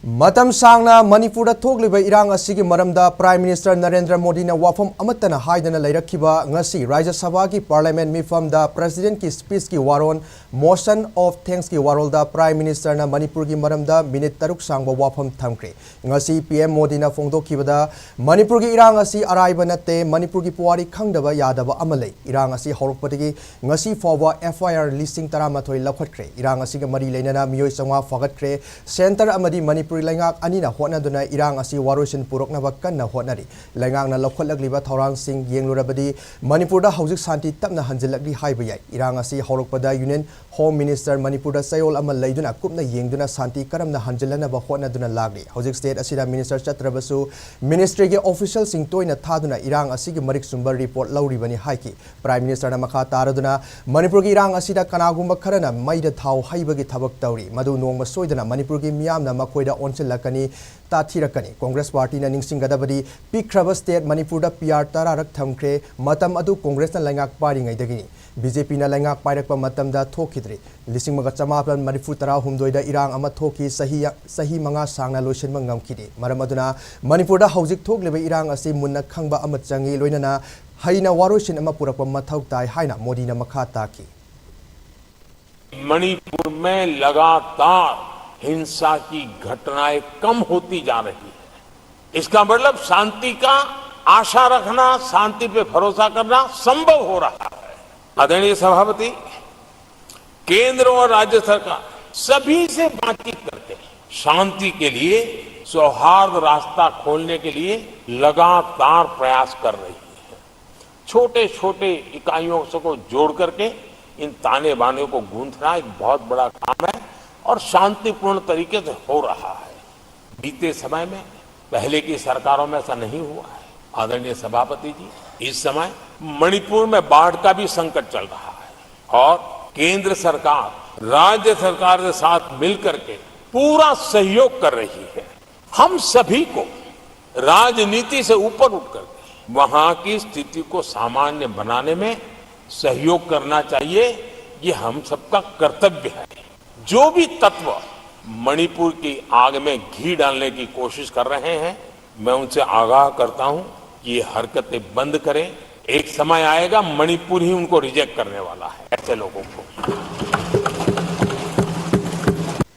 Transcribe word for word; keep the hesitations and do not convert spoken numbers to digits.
ꯃꯇꯝ ꯁꯥꯡꯅ ꯃꯅꯤꯄꯨꯔꯗ ꯊꯣꯛꯂꯤꯕ ꯏꯔꯥꯡ ꯑꯁꯤꯒꯤ ꯃꯔꯝꯗ Prime Minister ꯅꯔꯦꯟꯗ꯭ꯔ ꯃꯣꯗꯤꯅ ꯋꯥꯐꯝ ꯑꯃꯠꯇꯅ ꯍꯥꯏꯗꯅ ꯂꯩꯔꯛꯈꯤꯕ ꯉꯁꯤ ꯔꯥꯖ꯭ꯌ ꯁꯚꯥꯒꯤ Parliament ꯃꯤꯐꯝꯗ Presidentꯀꯤ speechꯀꯤ ꯋꯥꯔꯣꯜ, Motion of Thanksꯀꯤ ꯋꯥꯔꯣꯜꯗ Prime Ministerꯅ ꯃꯅꯤꯄꯨꯔꯒꯤ ꯃꯔꯝꯗ minute ꯇꯔꯨꯛ ꯁꯥꯡꯕ ꯋꯥꯐꯝ ꯊꯝꯈ꯭ꯔꯦ꯫ ꯉꯁꯤ PM ꯃꯣꯗꯤꯅ ꯐꯣꯡꯗꯣꯛꯈꯤꯕꯗ ꯃꯅꯤꯄꯨꯔꯒꯤ ꯏꯔꯥꯡ ꯑꯁꯤ ꯑꯔꯥꯏꯕ ꯅꯠꯇꯦ, ꯃꯅꯤꯄꯨꯔꯒꯤ ꯄꯨꯋꯥꯔꯤ ꯈꯪꯗꯕ ꯌꯥꯗꯕ ꯑꯃ ꯂꯩ꯫ ꯏꯔꯥꯡ ꯑꯁꯤ ꯍꯧꯔꯛꯄꯗꯒꯤ ꯉꯁꯤ ꯐꯥꯎꯕ FIR ꯂꯤꯁꯤꯡ ꯇꯔꯥꯃꯥꯊꯣꯏ ꯂꯧꯈꯠꯈ꯭ꯔꯦ꯫ ꯏꯔꯥꯡ ꯑꯁꯤꯒ ꯃꯔꯤ ꯂꯩꯅꯅ ꯃꯤꯑꯣꯏ ꯆꯥꯝꯃꯉꯥ ꯐꯥꯒꯠꯈ꯭ꯔꯦ꯫ Centre ꯑꯃꯗꯤ ꯃꯅꯤꯄꯨꯔ ꯂꯩꯉꯥꯛ ꯑꯅꯤꯅ ꯍꯣꯠꯅꯗꯨꯅ ꯏꯔꯥꯡ ꯑꯁꯤ ꯋꯥꯔꯣꯏꯁꯤꯟ ꯄꯨꯔꯛꯅꯕ ꯀꯟꯅ ꯍꯣꯠꯅꯔꯤ꯫ ꯂꯩꯉꯥꯛꯅ ꯂꯧꯈꯠꯂꯛꯂꯤꯕ ꯊꯧꯔꯥꯡꯁꯤꯡ ꯌꯦꯡꯂꯨꯔꯕꯗꯤ ꯃꯅꯤꯄꯨꯔꯗ ꯍꯧꯖꯤꯛ ꯁꯥꯟꯇꯤ ꯇꯞꯅ ꯍꯟꯖꯤꯜꯂꯛꯂꯤ ꯍꯥꯏꯕ ꯌꯥꯏ꯫ ꯏꯔꯥꯡ ꯑꯁꯤ ꯍꯧꯔꯛꯄꯗ Union Home Minister ꯃꯅꯤꯄꯨꯔꯗ ꯆꯌꯣꯜ ꯑꯃ ꯂꯩꯗꯨꯅ ꯀꯨꯞꯅ ꯌꯦꯡꯗꯨꯅ ꯁꯥꯟꯇꯤ ꯀꯔꯝꯅ ꯍꯟꯖꯤꯜꯍꯟꯅꯕ ꯍꯣꯠꯅꯗꯨꯅ ꯂꯥꯛꯂꯤ꯫ ꯍꯧꯖꯤꯛ state ꯑꯁꯤꯗ minister ꯆꯠꯇ꯭ꯔꯕꯁꯨ ministryꯒꯤ officialꯁꯤꯡ ꯇꯣꯏꯅ ꯊꯥꯗꯨꯅ ꯏꯔꯥꯡ ꯑꯁꯤꯒꯤ ꯃꯔꯤꯛ ꯆꯨꯝꯕ report ꯂꯧꯔꯤꯕꯅꯤ ꯍꯥꯏꯈꯤ꯫ Prime Ministerꯅ ꯃꯈꯥ ꯇꯥꯔꯗꯨꯅ ꯃꯅꯤꯄꯨꯔꯒꯤ ꯏꯔꯥꯡ ꯑꯁꯤꯗ ꯀꯅꯥꯒꯨꯝꯕ ꯈꯔꯅ ꯃꯩꯗ ꯊꯥꯎ ꯍꯩꯕꯒꯤ ꯊꯕꯛ ꯇꯧꯔꯤ꯫ ꯃꯗꯨ ꯅꯣꯡꯃ ꯁꯣꯏꯗꯅ ꯃꯅꯤꯄꯨꯔꯒꯤ ꯃꯤꯌꯥꯝꯅ ꯃꯈꯣꯏꯗ ꯑꯣꯟꯁꯤꯜꯂꯛꯀꯅꯤ, ꯇꯥꯊꯤꯔꯛꯀꯅꯤ꯫ Congress partyꯅ ꯅꯤꯡꯁꯤꯡꯒꯗꯕꯗꯤ ꯄꯤꯛꯈ꯭ꯔꯕ state ꯃꯅꯤꯄꯨꯔꯗ PR ꯇꯔꯥꯔꯛ ꯊꯝꯈ꯭ꯔꯦ꯫ ꯃꯇꯝ ꯑꯗꯨ Congressꯅ ꯂꯩꯉꯥꯛ ꯄꯥꯏꯔꯤꯉꯩꯗꯒꯤꯅꯤ꯫ BJPꯅ ꯂꯩꯉꯥꯛ ꯄꯥꯏꯔꯛꯄ ꯃꯇꯝꯗ ꯊꯣꯛꯈꯤꯗ꯭ꯔꯤ꯫ ꯂꯤꯁꯤꯡ ꯑꯃꯒ ꯆꯃꯥꯄꯜ ꯃꯔꯤꯐꯨ ꯇꯔꯥꯍꯨꯝꯗꯣꯏꯗ ꯏꯔꯥꯡ ꯑꯃ ꯊꯣꯛꯈꯤ, ꯆꯍꯤ, ꯆꯍꯤ ꯃꯉꯥ ꯁꯥꯡꯅ ꯂꯣꯏꯁꯤꯟꯕ ꯉꯝꯈꯤꯗꯦ꯫ ꯃꯔꯝ ꯑꯗꯨꯅ ꯃꯅꯤꯄꯨꯔꯗ ꯍꯧꯖꯤꯛ ꯊꯣꯛꯂꯤꯕ ꯏꯔꯥꯡ ꯑꯁꯤ ꯃꯨꯟꯅ ꯈꯪꯕ ꯑꯃ ꯆꯪꯏ, ꯂꯣꯏꯅꯅ ꯍꯩꯅ ꯋꯥꯔꯣꯏꯁꯤꯟ ꯑꯃ ꯄꯨꯔꯛꯄ ꯃꯊꯧ ꯇꯥꯏ ꯍꯥꯏꯅ ꯃꯣꯗꯤꯅ ꯃꯈꯥ ꯇꯥꯈꯤ꯫ मणिपुर में लगातार हिंसा की घटनाएं कम होती जा रही है। इसका मतलब शांति का आशा रखना, शांति पे भरोसा करना संभव हो रहा है। आदरणीय सभापति, केंद्र और राज्य सरकार सभी से बातचीत करके शांति के लिए सौहार्द रास्ता खोलने के लिए लगातार प्रयास कर रही है। छोटे छोटे इकाइयों से को जोड़ करके इन ताने बाने को गूंथना एक बहुत बड़ा काम है और शांतिपूर्ण तरीके से हो रहा है। बीते समय में पहले की सरकारों में ऐसा नहीं हुआ है। आदरणीय सभापति जी, इस समय मणिपुर में बाढ़ का भी संकट चल रहा है और केंद्र सरकार राज्य सरकार के साथ मिलकर के पूरा सहयोग कर रही है। हम सभी को राजनीति से ऊपर उठ करके वहां की स्थिति को सामान्य बनाने में सहयोग करना चाहिए। ये हम सबका कर्तव्य है। जो भी तत्व मणिपुर की आग में घी डालने की कोशिश कर रहे हैं। मैं उनसे आगाह करता हूं कि ये हरकतें बंद करें। एक समय आएगा, मणिपुर ही उनको रिजेक्ट करने वाला है, ऐसे लोगों को।